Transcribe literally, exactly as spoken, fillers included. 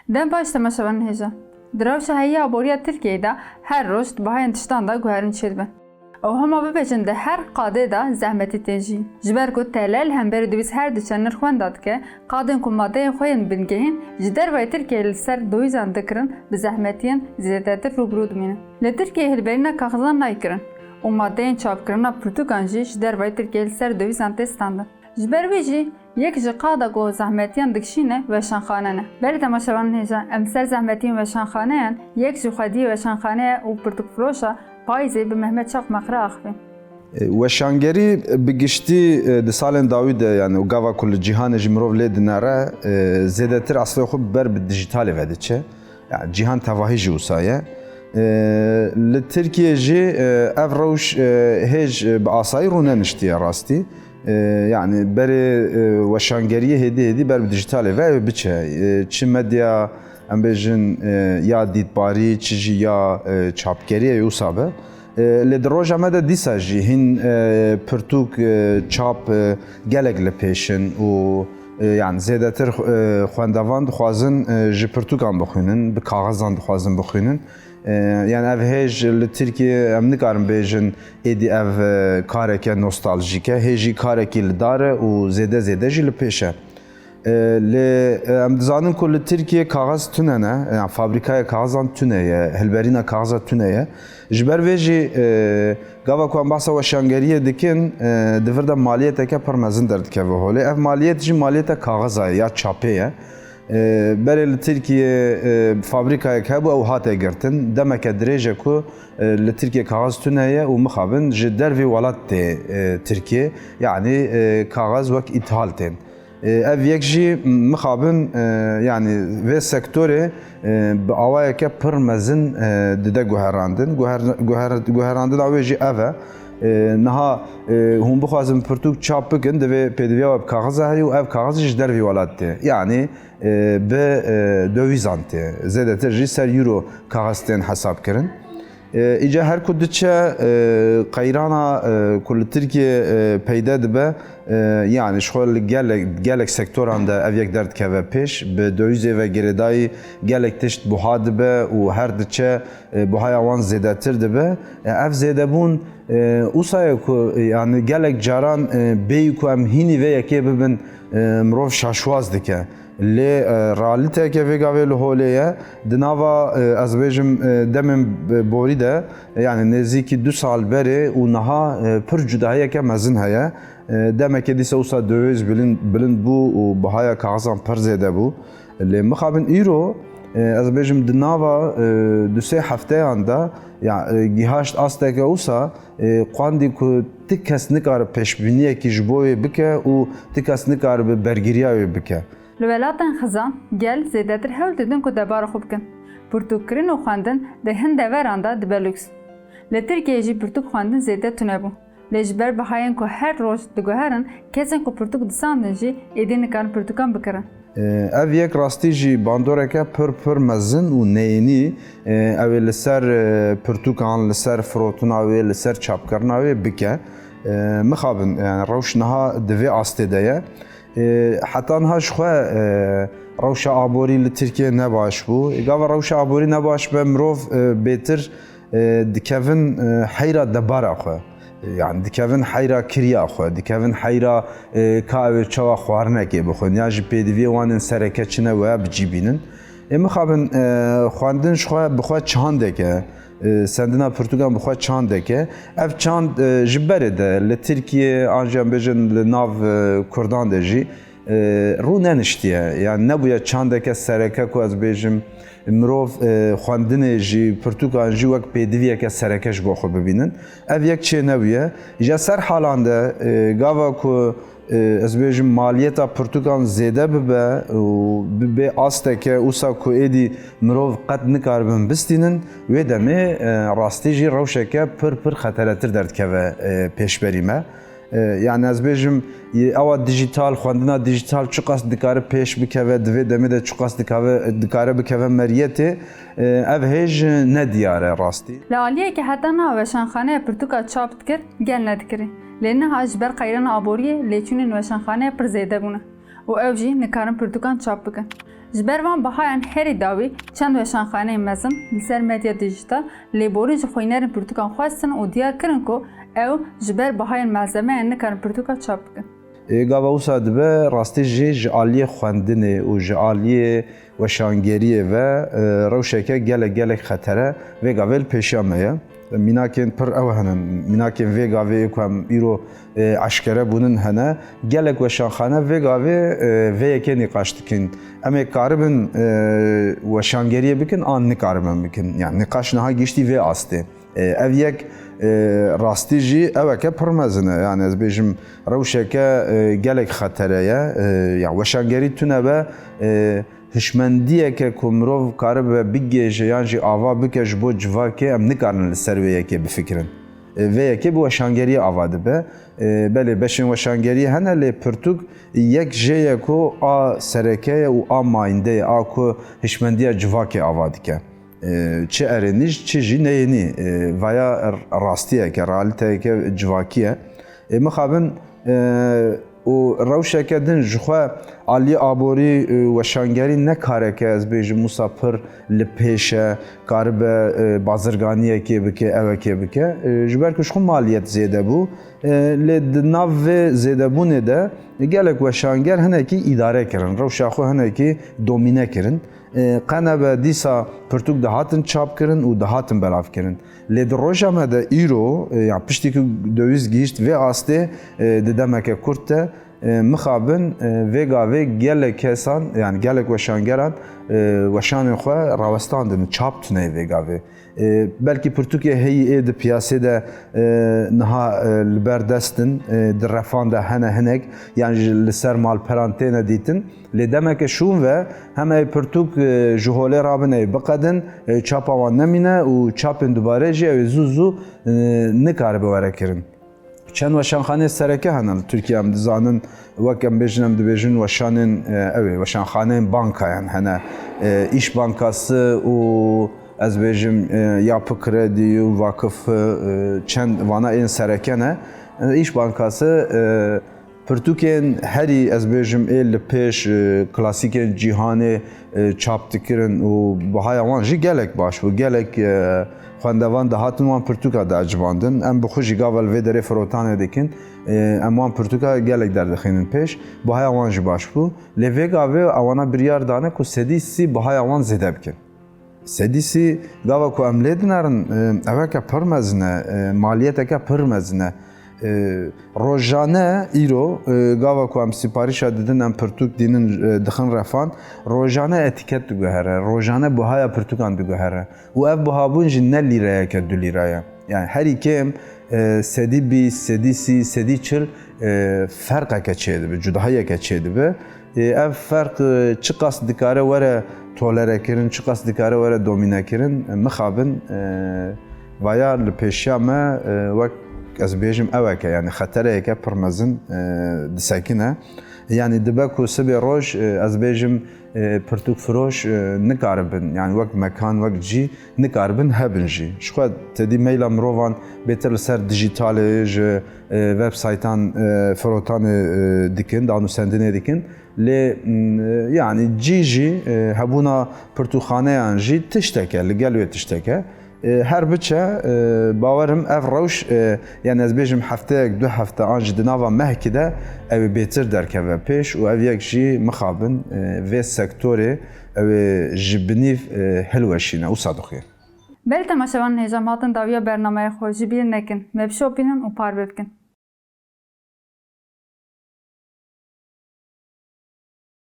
Dem baş temaşevanên hêja. Di rewşa heyî aboriya Tirkiyeyê de her roj di bahayên tiştan de guherin çêdibin. Ew hema bibêjin di her qadê de zehmetî tên jî. Ji ber ku T L li hemberî döviz her diçe nirx wenda dike, qadên ku madeyên xwe yên bingehîn ji dervayê Tirkiyeyê li ser dövizan dikirin, bi zehmetiyên zêdetir rû bi rû dimînin. Li Tirkiyeyê hilberîna kaxizan nayê kirin û madeyên çapkirina pirtûkan jî ji dervayê Tirkiyeyê li ser dövizan tê standin. Ji ber wî jî yek ji qada ku zehmetiyan dikişîne weşanxane ne. Belê temaşevanên hêja, em li ser zehmetiyên weşanxaneyan, yek ji xwediyê weşanxane ye û pirtûkfiroşa payîzê bi Mehmet Çakmak re axivîn. E, weşangerî bi giştî, e, di salên dawî de, yani gava ku li cîhanê jî mirov lê dinere, e, zêdetir eslê xwe ber bi dijîtalê ve diçe. Yani cîhan tevahî jî wisa ye. E, li Tirkiyê jî, e, ev rewş, e, hêj, e, bi asayî rûneniştiye rastî. E, yani berê, e, weşangeriyê hêdî hêdî ber bi dijîtalê ve ew biçe. E, çi medya, em bêjin, e, ya dîtbarî, çi jî ya, e, çapgeriyê wisa be. E, lê di roja me de dîsa jî hîn, e, pirtûk, e, çap, e, gelek li pêş in û, e, yani zêdetir, e, xwendevan dixwazin, e, ji pirtûkan bixwînin, bi kaxizan dixwazin bixwînin. E, yani ev hêj li Tirkiyê em nikarin bêjin êdî ev, e, kareke nostaljîk e. Hê jî karekî li dar e û zêde zêde jî li pêş e. E, lê, e, em dizanin ku li Tirkiyê kaxez tune ne, yani fabrîkaya kaxezan tune ye, hilberîna kaxeza tune ye. Ji ber vê jî, e, gava ku em behsa weşangeriyê dikin, e, di vir de maliyeteke pir mezin derdikeve holê. Ev maliyet jî maliyeta kaxeza ye ya çapê ye. E, berê li Tirkiyê, e, fabrîkayek hebû, ew hate girtin. Demeke dirêj e ku, e, li Tirkiyê kaxez tune ye û mixabin ji dervî welat tê, e, Tirkiyê. Yani, e, kaxez wek îthal tên. E, ev yek jî mixabin, e, yani vê sektorê, e, bi awayeke pir mezin, e, dide guherandin. Guher-, guher-, guherandina wê jî ev e. E, niha, e, hûn bixwazin pirtûk çap bikin, divê pêdiviya we bi kaxiza heye û ev kaxiz jî ji dervî welat tê. Yani, e, bi, e, döwîzan tê. Zêdetir jî ser euro kaxiz tên hesab kirin. E, îca her ku diçe, e, qeyrana, e, ku li Tirkiyê, e, peyde dibe, e, yani ji xwe li gelek, gelek sektoran de ev yek derdikeve pêş. Bi döwîzê ve girêdayî gelek tişt buha dibe û her diçe, e, buhaya wan zêdetir dibe. E, ev zêdebûn, e, wisa ye ku, e, yani gelek caran, e, bêyî ku em hînî vê yekê bibin, e, mirov şaşwaz dike. Lê, e, realîteyeke vê gavê li holê ye. Di nava, e, ez bêjim, e, demên, e, borî de, e, yani nêzîkî du sal berê û niha, e, pir cudahiyeke mezin heye. E, demeke dîsa wisa döviz bilind, bilind bû û bihaya kaxizan pir zêde bû. Lê mixabin îro, e, ez bêjim di nava, e, du sê hefteyan de, ya, e, gihaşt asteke wisa, e, qandî ku ti kes nikare pêşbîniyekî ji bo wê bike û ti kes nikare bi bergiriya wê bike. Li welatên xizan, gel zêdetir hewl didin ku debara xwe bikin. Pirtûkkirin û xwendin di hin deveran de dibe lûks. Li Tirkiyeyê jî pirtûk xwendin zêde tune bû. Lê ji ber bihayên ku her roj diguherin, kesên ku pirtûk disandin jî êdî nikarin pirtûkan bikirin. Ev yek rastî jî bandoreke pir pir mezin û neyînî, ew ê li ser, e, pirtûkan, li ser firotina wê, li ser çapkirina wê bike. E, mixabin, yani rewş niha di vê astê de ye. E, heta niha ji xwe, e, rewşa aborî li Tirkiyê ne baş bû. Gava rewşa aborî ne baş be, mirov, e, bêtir, e, dikevin, e, heyra debara xwe. Yani dikevin heyra kiriya xwe, dikevin heyra, e, ka ew ê çawa xwarinekê bixwin, ya jî pêdiviyê wan ên sereke çi ne waya bi cî bînin. Ê mixabin, e, xwendin ji xwe bi xwe çandek e, e, sendina pirtûkan bi xwe çandek e. Ev çand, e, ji berê de li Tirkiyê an jî em bêjin li nav, e, Kurdan de jî, e, rû neniştiye. Yani nebûye çandeke sereke ku ez bêjim, mirov, e, xwendinê jî, pirtûkan jî wek pêdiviyeke sereke ji bo xwe bibînin. Ev yek çê nebûye. Ji ser halan de, e, gava ku, e, ez bêjim maliyeta pirtûkan zêde bibe û bibê asteke wisa ku êdî mirov qet nikaribin bistînin, wê demê, e, rastî jî rewşeke pir pir xeteretir derdikeve, e, pêşberî me. E, yani ez bêjim, e, ewa dijîtal, xwendina dijîtal çiqas dikare pêş bikeve, di vê demê de çiqas dikave, dikare bikeve meriyetê, e, ev hêj ne diyar e rastî. Li aliyekî heta niha weşanxaneya pirtûka çap dikir, gel nedikirî. Lê niha ji ber qeyrana aboriyê lêçûnên weşanxaneyê pir zêde bûne û ew jî nikarin pirtûkan çap bikin. Ji ber van bihayan herî dawî çend weşanxaneyên mezin li ser medya dîjîtal lêborîn ji xwînerên pirtûkan xwestin û diyar kirin ku ew ji ber bihayên malzemeyan nikarin pirtûka çap bikin. Ê, gava wisa dibe rastî jî ji aliyê xwendinê û ji aliyê weşangeriyê ve, e, rewşeke gelek gelek xetere vê gavê li pêşiya me ye. Mînakên pir ew hene, mînakên vê gavê ku em îro, e, eşkere bûnin hene. Gelek weşanxane vê gavê, e, vê yekê nîqaş dikin. Em ê karibin, e, weşangeriyê bikin an nikaribin bikin. Yani nîqaş niha gihiştî vê astê. E, ev yek, e, rastî jî eweke pir mezin e. Yani ez bêjim rewşeke, e, gelek xetere ye. E, ya weşangerî tune be, e, hişmendiyeke ku mirov karibe bigêje yan jî ava bike ji bo civakê, em nikarin li ser vê yekê bifikirin. E, vê yekê bi weşangeriyê ava dibe. E, belê beşên weşangeriyê hene, lê pirtûk yek jê ye ku a sereke ye û a mayînde ye, a ku hişmendiya civakê ava dike. E, çi erênî, çi jî neyênî. E, vaya r-, rastiyeke, realîteyeke civakî ye. Ê, mixabin, e, û rewşeke din ji xwe alî aborî, e, weşangerî ne kareke, ez bêjim, wisa pir li pêş e, karibe, e, bazirganiyekê bike, ewekê bike. E, ji ber ku ji xwe maliyet zêde bû, e, lê di nav vê zêdebûnê de gelek weşanger hinekî îdare kirin, rewşa xwe hinekî domîne kirin. E, qe nebe dîsa pirtûk dihatin çap kirin û dihatin belav kirin. Lê di roja me de îro, e, ya piştî ku döwîz gihîşt vê astê, e, di demeke kurt de, e, mixabin, e, vê gavê gelek kesan, yani gelek weşangeran, e, weşanên xwe rawestandin, çap tune ye vê gavê. E, belkî pirtûkê heyî ê di piyasê de, e, niha, e, li ber dest in, e, di refan de hene hinek, yan jî li ser malperan têne dîtin. Lê demeke şûn ve heme ê pirtûk, e, ji holê rabin, ê biqedin, e, çapa wan nemîne û çapên dubare jî ew ê zû zû, e, nikaribe were kirin. Çend weşanxaneyê sereke hene li Tirkiye, em dizanin, wek em bêjin, em dibêjin weşanên, e, ew ê, weşanxaneyên bankayan hene. E, Îş Bankası û ez bêjim, e, Yapı Kredi û Vakıf, e, çend vana ên sereke ne. E, Îş Bankası, e, pirtûkên herî, ez bêjim, ê li pêş, e, klasîkên cîhanê, e, çap dikirin û bihaya wan jî gelek baş bû. Gelek, e, xwendevan dihatin wan pirtûka diecibandin. Em bi xwe jî gava li vê derê firotanê dikin. E, em wan pirtûka gelek derdixînin pêş. Bihaya wan jî baş bû. Lê vê gavê ewana biryar dane ku sedî sî bihaya wan zêde bikin. Sedî sî gava ku em lê dinerin, e, eweke pir mezin e, e, maliyeteke pir mezin e. E, rojane îro, e, gava ku em sîparîşa didin, em pirtûk dînin, e, dixin refan, rojane etîket diguhere, rojane buhaya pirtûkan diguhere. Û ev buhabûn jî ne lîreyeke du lîra ye. Yani herî kêm, e, sedî bîst, sedî sî, sedî çil, e, ferqeke çêdibe, cudahiyeke çêdibe. E, ev ferq, e, çiqas dikare were tolere kirin, çiqas dikare were domîne kirin, e, mixabin, e, vaya li pêşiya me, e, wek ez bêjim eweke, yani xetereyeke pir mezin, e, disekine. Yani dibe ku sibê roj, e, ez bêjim, e, pirtûkfiroş, e, nikaribin, yani wek mekan, wek cî nikaribin hebin jî. Ji xwe tedî meyla mirovan bêtir li ser dijîtalê ji, e, websaytan, e, firotanê, e, dikin, danûsendinê dikin. Lê, m, e, yani cî jî, e, hebûna pirtûkxaneyan jî tişteke, li gel wê tişteke. E, her biçe, e, bawerim ev rewş, e, yani ez bêjim hefteyek, du hefte an jî di nava mehkî de ew ê bêtir derkeve pêş û ev yek jî mixabin, e, vê sektorê ew ê ji binîv, e, hilweşîne. Wisa dixuye. Belê temaşevanên hêja em hatin dawiya bernameya xwe, ji bîr nekin, me bişopînin û parve bikin.